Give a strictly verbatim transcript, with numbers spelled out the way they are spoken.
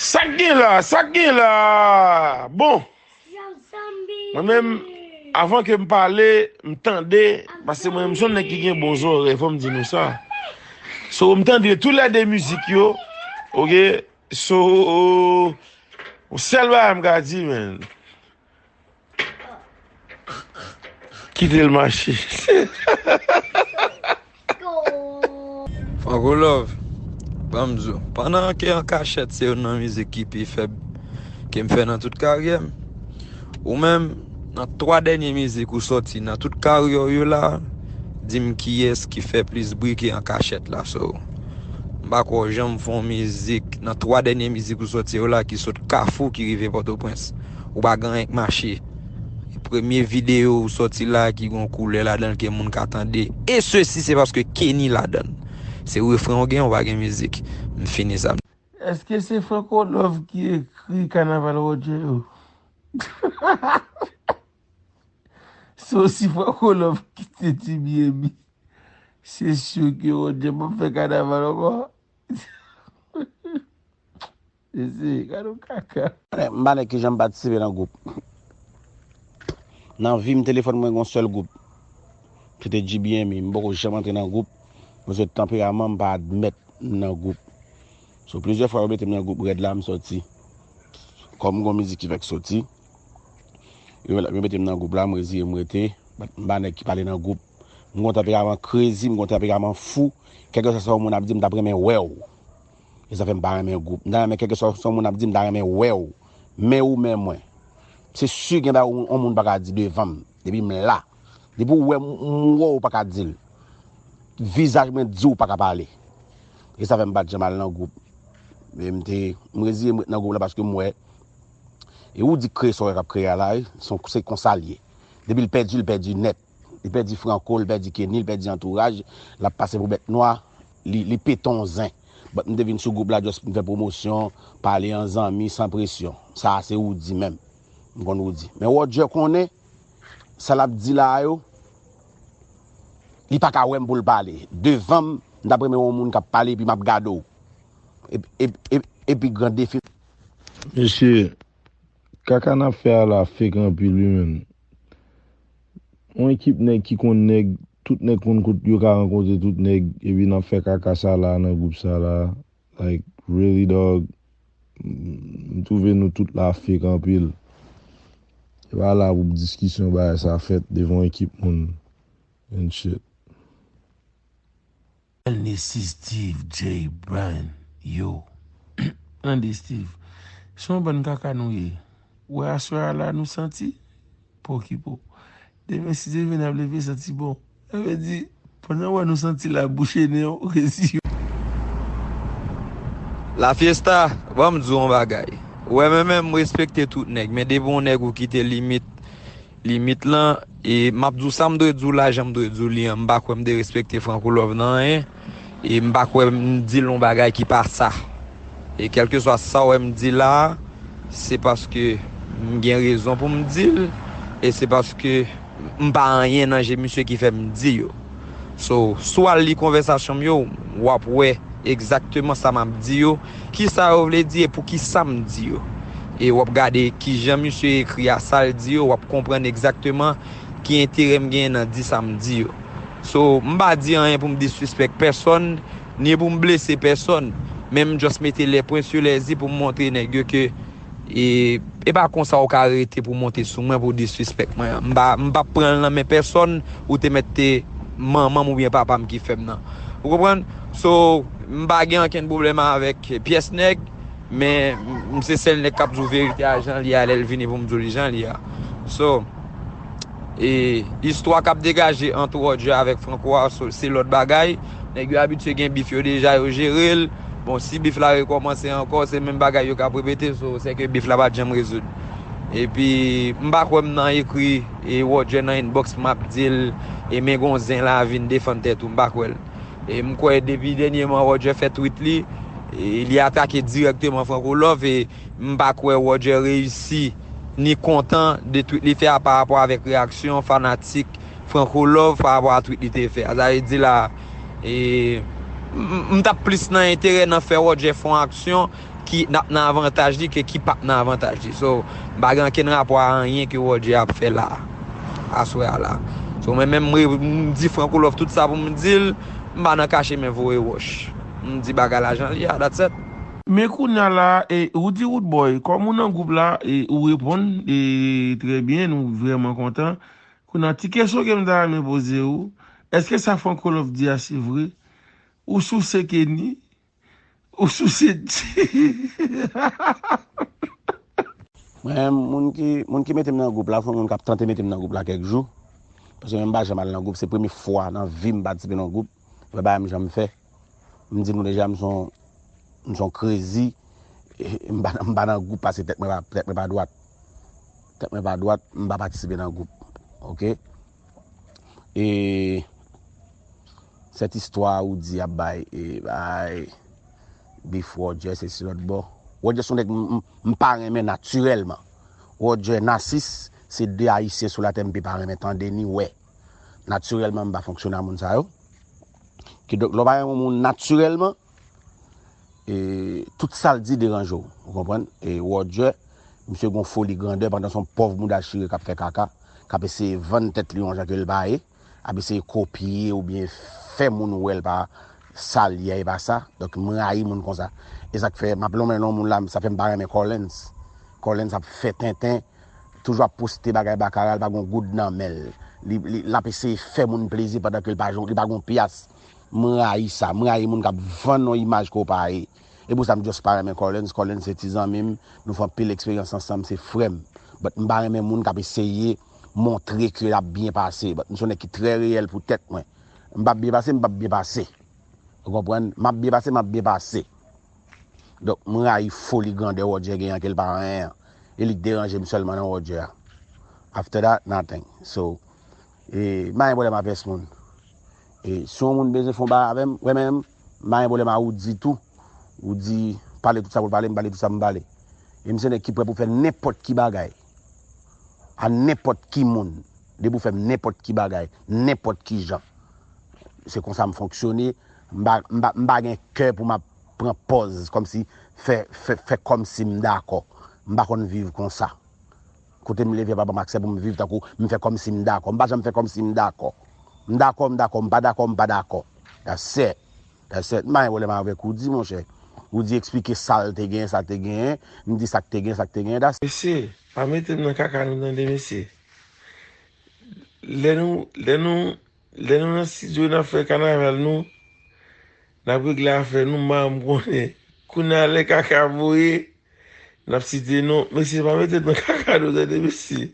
Sa k gen la? Sa k gen la? Bon, mwen menm, avan ke m pale, m tande, paske mwen menm se yon nèg ki gen bon zòrèy, fò m di nou sa. So, m tande tou lè de mizik yo, oke? So, yon sèl bagay m ka di, men, kite l mache. Franco Love, ban m di w, pandan ke An Kachèt se youn nan mizik ki pi fèb ke m fè nan tout karyè m, ou menm, nan twa dènye mizik ou sòti nan tout karyè w yo la, di m kiyès ki fè plis bri ke An Kachèt la. So, m pa kwè w janm fè yon mizik nan twa dènye mizik ou sòti yo la ki sot Kafou ki rive Pòtoprens. Ou pa gen anyen k mache. Premye videyo ou sòti la ki gon koulè ladan l ke moun ka tande. E sesi se paske Kenny ladan l. Se refren w gen, ou pa gen mizik. M fini sa. Èske se Franco Love ki ekri Kanaval Roger yo? So si Franco Love kite T B M B, se si ke Roger p ap fè kanaval ankò. Mesye, gade yon kaka. M pa nèg ki janm patisipe nan gwoup. Nan vi m, telefòn mwen gen yon sèl gwoup. Se te G B M E. M poko janm antre nan gwoup. Mwen se tanperaman m pa admèt m nan gwoup. So, plizyè fwa yo mete m nan gwoup rèd la, m sòti. Kòm m gon mizik ki fèk sòti, yo, yo mete m nan gwoup la, m reziye m rete. But m pa nèg ki pale nan gwoup. M gon tanperaman krezi, m gon tanperaman fou. Kèlkeswa sa yon moun ap di, m t ap renmen wè w. E sa fè m pa renmen gwoup. M ta renmen kèlkeswa sa yon moun ap di, m ta renmen wè w. Men ou men mwen. Se si gen bagay yon moun pa ka di devan m. Depi m la. Depi w wè m, m wè w pa ka di l. Vizaj mwen di w pa ka pale. E sa fè m pa t janm al nan gwoup. Men m te, m reziye m ret nan gwoup la paske m wè. E ou di kreye sa w wè k ap kreye a la, wi. Se, se konsa l ye. Depi l pèdi, l pèdi nèt. Li pèdi Franco, li pèdi Kenny, li pèdi antouraj, l ap pase pou bèt nwa, li, li pete yon zen. But m te vin sou gwoup la, just m fè pwomosyon, pale an zanmi, san presyon. Sa a se Roody menm. M konn Roody. Men Roger konnen, sa l ap di la a yo, li pa ka wè m pou l pale. Devan m, m t ap renmen yon moun k ap pale, epi m ap gade w. Epi, epi, epi, epi gran defi. Mesye, kaka n ap fè a la fake anpil wi menn. Yon ekip nèg ki konn nèg, tout nèg konn kot yo ka rankontre tout nèg, epi n ap fè kaka sa la nan gwoup sa la. Like, really dog, m twouve nou tout la fake anpil. E pa la pou diskisyon bagay sa fèt devan yon ekip moun and shit. Tande Steve J Bryan, yo. Tande Steve, se yon bann kaka nou ye. Ou wè aswè a la nou santi? Pòkipo. Demen si Dye vle n ap leve santi bon. Sa vle di, pandan w wè nou santi la bouche nen w, resi yo. La Fiesta, ban m di w yon bagay. Ou wè mwen menm, m respekte tout nèg, men depi yon nèg ou kite limit, limit lan, e m ap di w sa m dwe di w la, jan m dwe di w li an, m pa kwè m derespekte Franco Love nan anyen, e m pa kwè m di l yon bagay ki pa sa. E kèlkeswa sa w wè m di la a, se paske m gen rezon pou m di l, e se paske m pa anyen nan je misye ki fè m di yo. So, si w al li konvèsasyon m yo, w ap wè egzakteman sa m ap di yo, kisa yo vle di e poukisa m di yo. E w ap gade kijan misye ekri a, sa l di yo, w ap konprann egzakteman ki enterè m genyen nan di sa m di yo. So, m pa di anyen pou m disrespect pèsonn, ni pou m blese pèsonn, men m just mete les points sur les i pou m montre nèg yo ke e, e pa konsa ou ka rete pou monte sou mwen pou disrespect mwen. M pa, m p ap pran l nan men pèsonn, ou te mèt te manman m oubyen papa m ki fè m nan. Ou konprann? So, m pa gen ankenn pwoblèm avèk pyès nèg, men m se sèl nèg k ap di w verite a jan l ye a lè l vini pou m di w li jan l ye a. So, e, istwa k ap degaje ant Roger avèk Franco a, so, se lòt bagay. Nèg yo abitye gen bif yo deja, yo jere l. Bon, si bif la rekòmanse ankò, se menm bagay yo k ap repete, so, sèke bif la pa t janm rezoud. Epi, m pa kwè m nan ekri e Roger nan inbox m ap di l, e men gon zen la vin defann tèt ou, m pa kwè l. E m kwè depi dènyèman Roger fè tweet li, e li atake dirèkteman Franco Love, e m pa kwè Roger reyisi ni kontan de tweet li fè a pa rapò avèk reyaksyon fanatik Franco Love pa rapò a tweet li te fè a. Sa vle di la, e, m, m t ap plis nan enterè nan fè Roger fè yon aksyon ki n ap nan avantaj li ke ki p ap nan avantaj li. So, m pa gen ankenn rapò a anyen ke Roger ap fè la, aswè a la. So, mwen menm, mwen, m di Franco Love tout sa pou m di l, m pa nan kache men voye wòch. M di bagay la jan l ye a, that's it. Men kounye a la, e, ou di Roodboy, kòm ou nan gwoup la, e, ou reponn, e, trè byen, nou vrèman kontan. Kounye a, ti kesyon ke m ta renmen poze ou, èske sa Franco Love di a se vre? Ou souse Kenny? Ou souse Jay? Mwen, moun ki, moun ki mete m nan gwoup la, fò moun k ap tante mete m nan gwoup la kèk jou. Paske mwen m pa janm al nan gwoup, se premye fwa nan vi m patisipe nan gwoup. Vre bagay m janm fè. M di nou deja, m son, m son crazy. E, m pa, m pa nan gwoup paske tèt mwen pa, tèt mwen pa dwat. Tèt mwen pa dwat, m pa patisipe nan gwoup. Oke? E sèt istwa ou di ap bay, e bay, beef Roger, se si lòt bò. Roger se yon nèg m, m, m pa renmen natirèlman. Roger, Narcisse, se de Ayisyen sou latè m pi pa renmen tande ni wè. Natirèlman, m pa fonksyone a moun sa yo. Kidonk, lè w pa renmen yon moun natirèlman, e, tout sa l di deranje w. Ou konprann? E Roger, misye gon foli grandè pandan se yon pòv mouda chire k ap fè kaka, k ap eseye vann tèt li yon jan ke l pa ye, ap eseye kopye oubyen fè moun wè l pa sa l ye a, e pa sa. Donk, m rayi moun konsa. E sa k fè m ap lonmen non moun la, sa fè m pa renmen Collins. Collins ap fè tenten, toujou ap poste bagay bakara, l pa gon goud nan men l. Li, li, l ap eseye fè moun plezi pandan ke l pa, li pa gon pyas. M rayi sa. M rayi moun k ap vann yon imaj ke w pa ye. E pou sa m just pa renmen Collins. Collins se ti zanmi m. Nou fè anpil eksperyans ansanm, se frè m. But m pa renmen moun k ap eseye montre ke l ap byen pase. But m se yon nèg ki trè reyèl pou tèt mwen. M p ap byen pase, m p ap byen pase. Ou konprann? M ap byen pase, m ap byen pase. Donk, m rayi foli grandè Roger genyen an ke l pa anyen an. E li k deranje m sèlman nan Roger a. After that, nothing. So, e, m pa gen pwoblèm a pès moun. E si yon moun bezwen fè yon bagay avè m, wè menm, m pa gen pwoblèm a Roody tou. Roody pale tout sa pou l pale, m pale tout sa pou m pale. E m se nèg ki prè pou fè nenpòt ki bagay. A nenpòt ki moun. Depi w fè m nenpòt ki bagay, nenpòt ki jan. Se konsa m fonksyone. M pa, m pa, m pa gen kè pou m ap pran pòz kòmsi fè, fè, fè kòmsi m dakò. M pa konn viv konsa. Kote m leve a pa ban m aksè pou m viv tankou m fè kòmsi m dakò. M pa janm fè kòmsi m dakò. M dakò, m dakò, m pa dakò, m pa dakò. That's it. That's it. M pa gen pwoblèm avèk Roody, monchè. Roody eksplike sa l te genyen, sa l te genyen. M di sa k te genyen, sa k te genyen. That's it. Mesye, pa mete m nan kaka nou tande, mesye. Lè nou, lè nou, lè nou nan estidyo n ap fè kanaval nou, n ap regle afè nou, m pa janm konnen. Kounye a lè kaka voye, n ap site non. Mesye, pa mete m nan kaka nou tande, mesye.